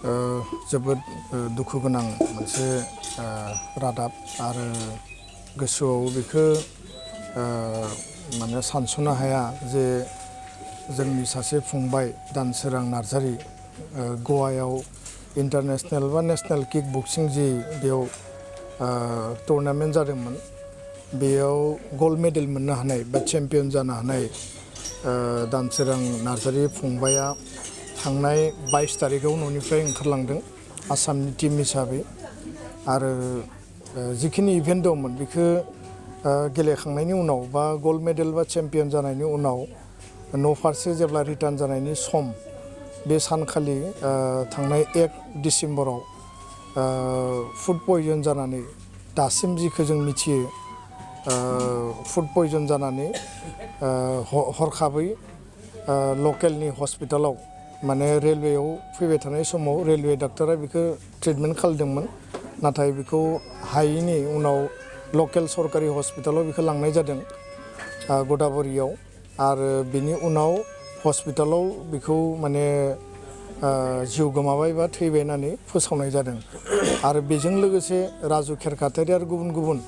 जोबोद दुखु गोनां मोनसे रादाब आरो गोसोआव बेखौ माने सानस'नो हाया जे जोंनि सासे फंबाय दानसोरां नार्जारी गवायाव इन्टारनेशनेल बा नेशनेल किक बक्सिं जि बेयाव टुर्नामेन्ट जादोंमोन बेयाव गल्ड मेडेल मोननो हानाय बा चेम्पियन जानो हानाय दानसोरां नार्जारी फंबाया थांनाय 22 तारिखाव न'निफ्राय ओंखारलांदों आसामनि टीम हिसाबै आरो जिखिनि इभेन्ट दंमोन बेखौ गेलेखांनायनि उनाव बा गल्ड मेडेल बा चेम्पियन जानायनि उनाव न' फारसे जेब्ला रिटार्न जानायनि सम बे सानखालि थांनाय 1 डिसेम्बराव फुड पयजन जानानै दासिम जिखौ जों मिथियो फुड पयजन जानानै हरखाबै लकेलनि हस्पिटालाव माने रेलवेयाव फैबाय थानाय समाव रेलवे डाक्टरा बेखौ ट्रिटमेन्ट खालामदोंमोन नाथाय बेखौ हायैनि उनाव लकेल सरकारि हस्पिटालाव बेखौ लांनाय जादों गदाबरियाव आरो बेनि उनाव हस्पिटालाव बेखौ माने जिउ गोमाबाय बा थैबाय होननानै फोसावनाय जादों आरो बेजों लोगोसे राजु खेरखातारि आरो गुबुन गुबुन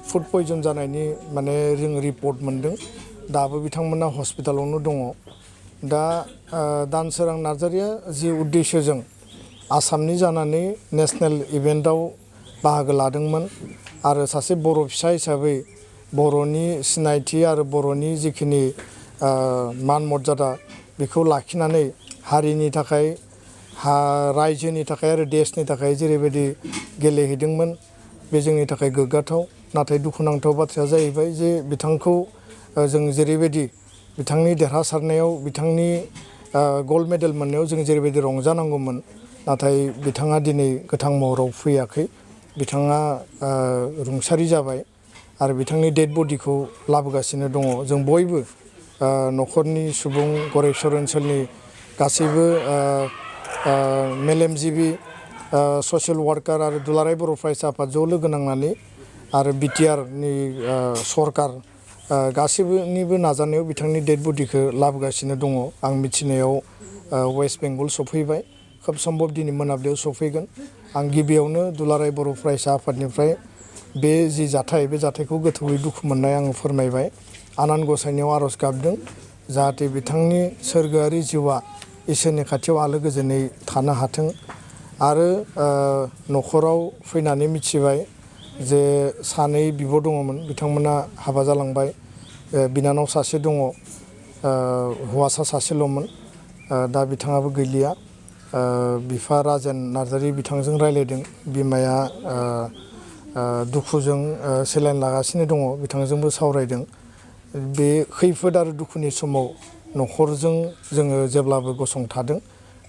फुड पयजन जानायनि माने जों रिपर्ट मोनदों दाबो बिथांमोना हस्पिटालावनो दङ दा दानसोरां नार्जारीया जि उद्देश्यजों आसामनि जानानै नेशनेल इभेन्टआव बाहागो लादोंमोन आरो सासे बर' फिसा हिसाबै बर'नि सिनायथि आरो बर'नि जिखिनि मान मर्यादा बेखौ लाखिनानै हारिनि थाखाय रायजोनि थाखाय आरो देशनि थाखाय जेरैबायदि गेलेहैदोंमोन बे जोंनि थाखाय गोग्गाथाव नाथाय दुखुनांथाव बाथ्राया जाहैबाय जे बिथांखौ जों जेरैबायदि बिथांनि देरहासारनायाव बिथांनि गल्ड मेडेल मोननायाव जों जेरैबायदि रंजानांगौमोन नाथाय बिथाङा दिनै गोथां महराव फैयाखै बिथाङा रुंसारि जाबाय आरो बिथांनि डेड बडिखौ लाबोगासिनो दङ जों बयबो न'खरनि सुबुं गरेस्वर ओनसोलनि गासैबो मेलेमजिबि ससियेल वार्कार आरो दुलाराय बर' फरायसा आफाद ज' लोगो नांनानै आरो बिटिआरनि सरकार गासैबोनिबो नाजानायाव बिथांनि डेड बडिखौ लाबोगासिनो दङ आं मिथिनायाव वेस्ट बेंगल सफैबाय खोब सम्भब दिनै मोनाबिलियाव सफैगोन आं गिबियावनो दुलाराय बर' फरायसा आफादनिफ्राय बे जि जाथाय बे जाथायखौ गोथौयै दुखु मोननाय आङो फोरमायबाय आनान गसाइनियाव आर'ज गाबदों जाहाथे बिथांनि सोरगोआरि जिउआ इसोरनि खाथियाव आलो गोजोनै थानो हाथों आरो न'खराव फैनानै मिथिबाय जे सानै बिब' दङमोन बिथांमोना हाबा जालांबाय बिनानाव सासे दङ हौवासा सासेल'मोन दा बिथाङाबो गैलिया बिफा राजेन नार्जारी बिथांजों रायलायदों बिमाया दुखुजों सेलाइन लागासिनो दङ बिथांजोंबो सावरायदों बे खैफोद आरो दुखुनि समाव न'खरजों जोङो जेब्लाबो गसंथादों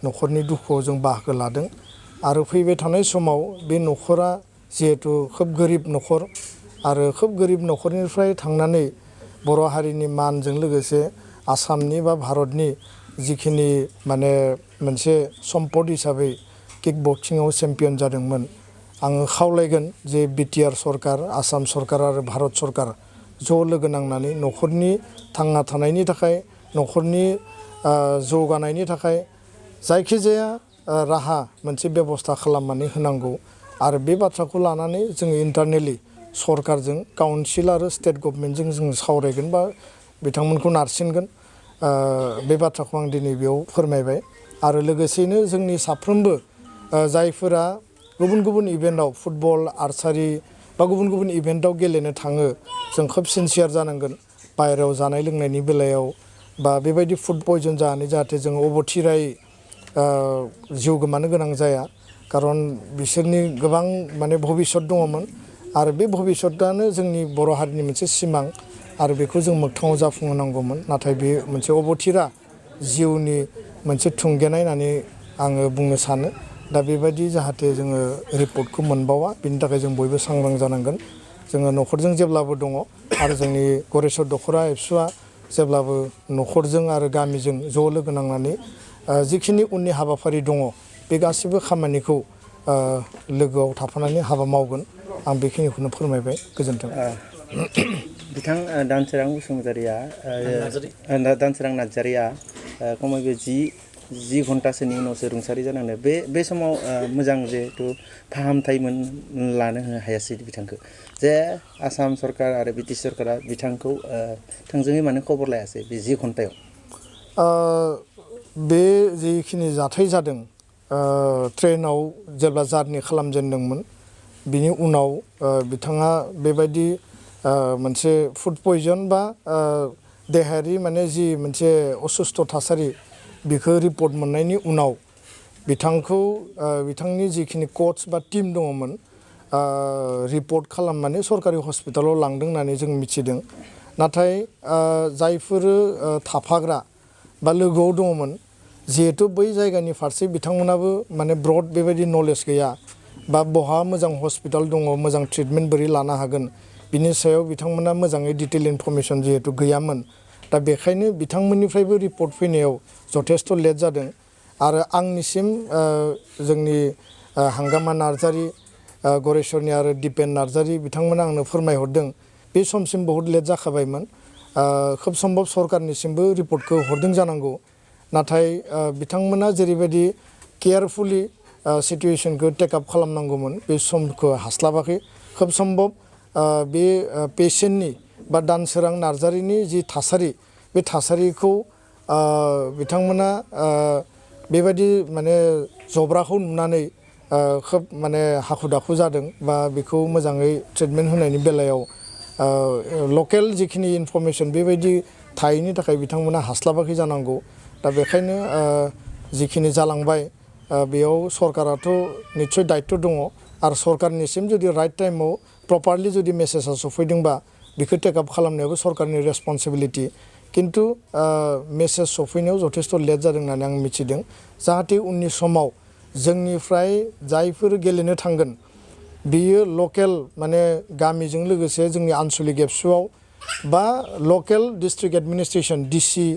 न'खरनि दुखुआव जों बाहागो लादों आरो फैबाय थानाय समाव बे न'खरा जिहेथु खोब गोरिब न'खर आरो खोब गोरिब न'खरनिफ्राय थांनानै बर' हारिनि मानजों लोगोसे आसामनि बा भारतनि जिखिनि माने मोनसे सम्पद हिसाबै किक बक्सिंआव चेम्पियन जादोंमोन आङो खावलायगोन जे बिटिआर सरकार आसाम सरकार आरो भारत सरकार ज' लोगो नांनानै न'खरनि थांना थानायनि थाखाय न'खरनि जौगानायनि थाखाय जायखिजाया राहा मोनसे बेबस्था खालामनानै होनांगौ आरो बे बाथ्राखौ लानानै जोङो इन्टारनेलि सरकारजों काउन्सिल आरो स्टेट गभर्नमेन्टजों जों सावरायगोन बा बिथांमोनखौ नारसिनगोन बे बाथ्राखौ आं दिनै बेयाव फोरमायबाय आरो लोगोसेयैनो जोंनि साफ्रोमबो जायफोरा गुबुन गुबुन इभेन्टआव फुटबल आर्सारि बा गुबुन गुबुन इभेन्टआव गेलेनो थाङो जों खोब सिनसियार जानांगोन बाहेरायाव जानाय लोंनायनि बेलायाव बा बेबायदि फुड पयजन जानानै जाहाथे जों अबथिरायै जिउ गोमानो गोनां जाया खारन बिसोरनि गोबां माने भबिसत दङमोन आरो बे भबिसतआनो जोंनि बर' हारिनि मोनसे सिमां आरो बेखौ जों मोगथाङाव जाफुंहोनांगौमोन नाथाय बे मोनसे अबथिरा जिउनि मोनसे थुंगेनाय होननानै आङो बुंनो सानो दा बेबायदि जाहाथे जोङो रिपर्टखौ मोनबावा बिनि थाखाय जों बयबो सांग्रां जानांगोन जोङो न'खरजों जेब्लाबो दङ आरो जोंनि गरेस्वर दख'रा एबसुआ जेब्लाबो न'खरजों आरो गामिजों ज' लोगो नांनानै जिखिनि उननि हाबाफारि दङ बे गासिबो खामानिखौ लोगोआव थाफानानै हाबा मावगोन आं बेखिनिखौनो फोरमायबाय गोजोन्थों बिथां दानसोरां बसुमतारिया दानसोरां नार्जारिया खमैबो 10 10 घन्टासोनि उनावसो रुंसारि जानानै बे समाव मोजां जिहेतु फाहामथाय लानो हायासै बिथांखौ जे आसाम सरकार आरो ब्रिटिश सरकारा बिथांखौ थोंजोङै मानो खबर लायासै बे 10 घन्टायाव बे जिखिनि जाथाय जादों ट्रेनाव जेब्ला जार्नि खालामजेनदोंमोन बिनि उनाव बिथाङा बेबायदि मोनसे फुड पयजन बा देहायारि माने जि मोनसे असुस्थ' थासारि बेखौ रिपर्ट मोननायनि उनाव बिथांखौ बिथांनि जिखिनि कच बा टीम दङमोन रिपर्ट खालामनानै सरकारि हस्पिटालाव लांदों होननानै जों मिथिदों नाथाय जायफोर थाफाग्रा बा लोगोआव दङमोन जिहेतु बै जायगानि फारसे बिथांमोनाबो माने ब्रड बेबायदि नलेज गैया बा बहा मोजां हस्पिटाल दङ मोजां ट्रिटमेन्ट बोरै लानो हागोन बिनि सायाव बिथांमोना मोजाङै डिटेल इनफरमेसन जिहेतु गैयामोन दा बेखायनो बिथांमोननिफ्रायबो रिपर्ट फैनायाव जथेस्थ' लेट जादों आरो आंनिसिम जोंनि हांगामा नार्जारि गरेस्वरनि आरो दिपेन नार्जारि बिथांमोना आंनो फोरमायहरदों बे समसिम बहुत लेट जाखाबायमोन खोब सम्भब सरकारनिसिमबो रिपर्टखौ हरदों जानांगौ नाथाय बिथांमोना जेरैबायदि केयारफुलि सिटुएशनखौ टेकआप खालामनांगौमोन बे समखौ हास्लाबाखै खोब सम्भब बे पेसेन्टनि बा दानसोरां नार्जारिनि जि थासारि बे थासारिखौ बिथांमोना बेबायदि माने जब्राखौ नुनानै खोब माने हाखु दाखु जादों बा बेखौ मोजाङै ट्रिटमेन्ट होनायनि बेलायाव लकेल जिखिनि इनफरमेसन बेबायदि थायैनि थाखाय बिथांमोना हास्लाबाखै जानांगौ दा बेखायनो जिखिनि जालांबाय बेयाव सरकाराथ' निस्सय दायित्व दङ आरो सरकारनिसिम जुदि राइट टाइमाव प्रपारलि जुदि मेसेजआ सफैदोंबा बेखौ टेकआप खालामनायाबो सरकारनि रेसपन्सिबिलिटि किन्तु मेसेज सफैनायाव जथेस्थ' लेट जादों होननानै आं मिथिदों जाहाथे उननि समाव जोंनिफ्राय जायफोर गेलेनो थांगोन बियो लकेल माने गामिजों लोगोसे जोंनि आनसलिक एबसुआव बा लकेल डिस्ट्रिक्ट एडमिनिस्ट्रेसन डिसि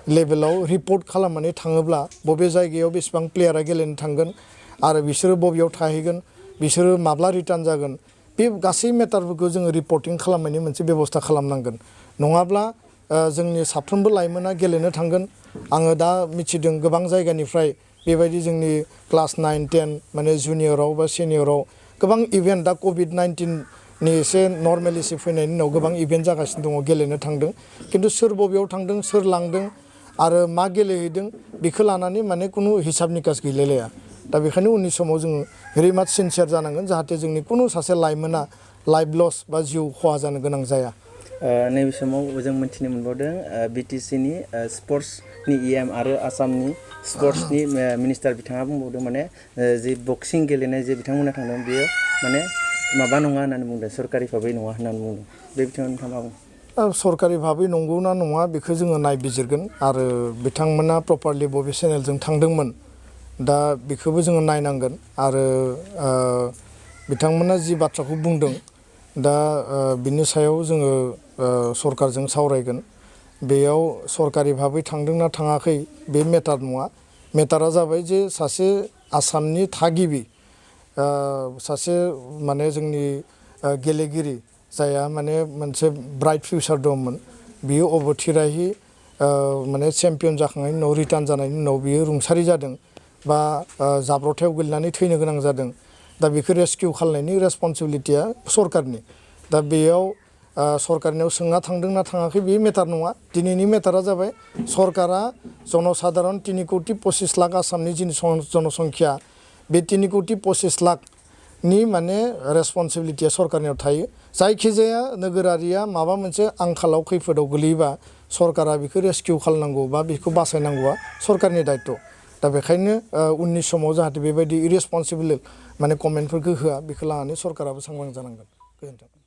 लेभेलाव रिपर्ट खालामनानै थाङोब्ला बबे जायगायाव बेसेबां प्लेयारा गेलेनो थांगोन आरो बिसोरो बबेयाव थाहैगोन बिसोरो माब्ला रिटार्न जागोन बे गासै मेटारफोरखौ जोङो रिपर्टिं खालामनायनि मोनसे बेबस्था खालामनांगोन नङाब्ला जोंनि साफ्रोमबो लाइमोना गेलेनो थांगोन आङो दा मिथिदों गोबां जायगानिफ्राय बेबायदि जोंनि क्लास 9, 10 माने जुनियराव बा सिनियराव गोबां इभेन्ट दा COVID-19नि एसे नर्मेलिसि फैनायनि उनाव गोबां इभेन्ट जागासिनो दङ गेलेनो थांदों किन्तु सोर बबेयाव थांदों सोर लांदों आरो मा गेलेहैदों बेखौ लानानै माने कुनु हिसाब निकास गैलायलाया दा बेखायनो उननि समाव जोङो भेरि माच सिनसियार जानांगोन जाहाथे जोंनि कुनु सासे लाइमोना लाइफ लस बा जिउ खहा जानो गोनां जाया नैबे समाव जों मिथिनो मोनबावदों बिटिसिनि स्पर्ट्सनि EM आरो आसामनि स्पर्ट्सनि मिनिस्टार बिथाङा बुंबावदों माने जि बक्सिं गेलेनाय जे बिथांमोना थांदों बेयो माने माबा नङा होननानै बुंदों सरकारि भाबै नङा होननानै बुंदों बे बिथिङाव नोंथाङा मा बुङो सरकारि भाबै नंगौ ना नङा बेखौ जोङो नायबिजिरगोन आरो बिथांमोना प्रपारलि बबे चेनेलजों थांदोंमोन दा बेखौबो जोङो नायनांगोन आरो बिथांमोना जि बाथ्राखौ बुंदों दा बिनि सायाव जोङो सरकारजों सावरायगोन बेयाव सरकारि भाबै थांदोंना थाङाखै बे मेटार नङा मेटारा जाबाय जे सासे आसामनि थागिबि सासे माने जोंनि गेलेगिरि जायहा माने मोनसे ब्राइट फिउचार दंमोन बियो अबथिरायै माने चेम्पियन जाखांनायनि उनाव रिटार्न जानायनि उनाव बियो रुंसारि जादों बा जाब्रथायाव गोलैनानै थैनो गोनां जादों दा बेखौ रेस्किउ खालामनायनि रेसपन्सिबिलिटिया सरकारनि दा बेयाव सरकारनियाव सोंना थांदोंना थाङाखै बे मेटार नङा दिनैनि मेटारा जाबाय सरकारा जनसाधारन 3 कोटि 25 लाख आसामनि जि जनसंख्या बे 3 कोटि 25 लाखनि माने रेसपन्सिबिलिटिया सरकारनियाव थायो जायखिजाया नोगोरारिया माबा मोनसे आंखालाव खैफोदाव गोलैयोबा सरकारा बेखौ रेस्किउ खालामनांगौ बा बेखौ बासायनांगौआ सरकारनि दायित्व दा बेखायनो उननि समाव जाहाथे बेबायदि इरेसपन्सिबल माने कमेन्टफोरखौ होआ बेखौ लानानै सरकाराबो सांग्रां जानांगोन गोजोन्थों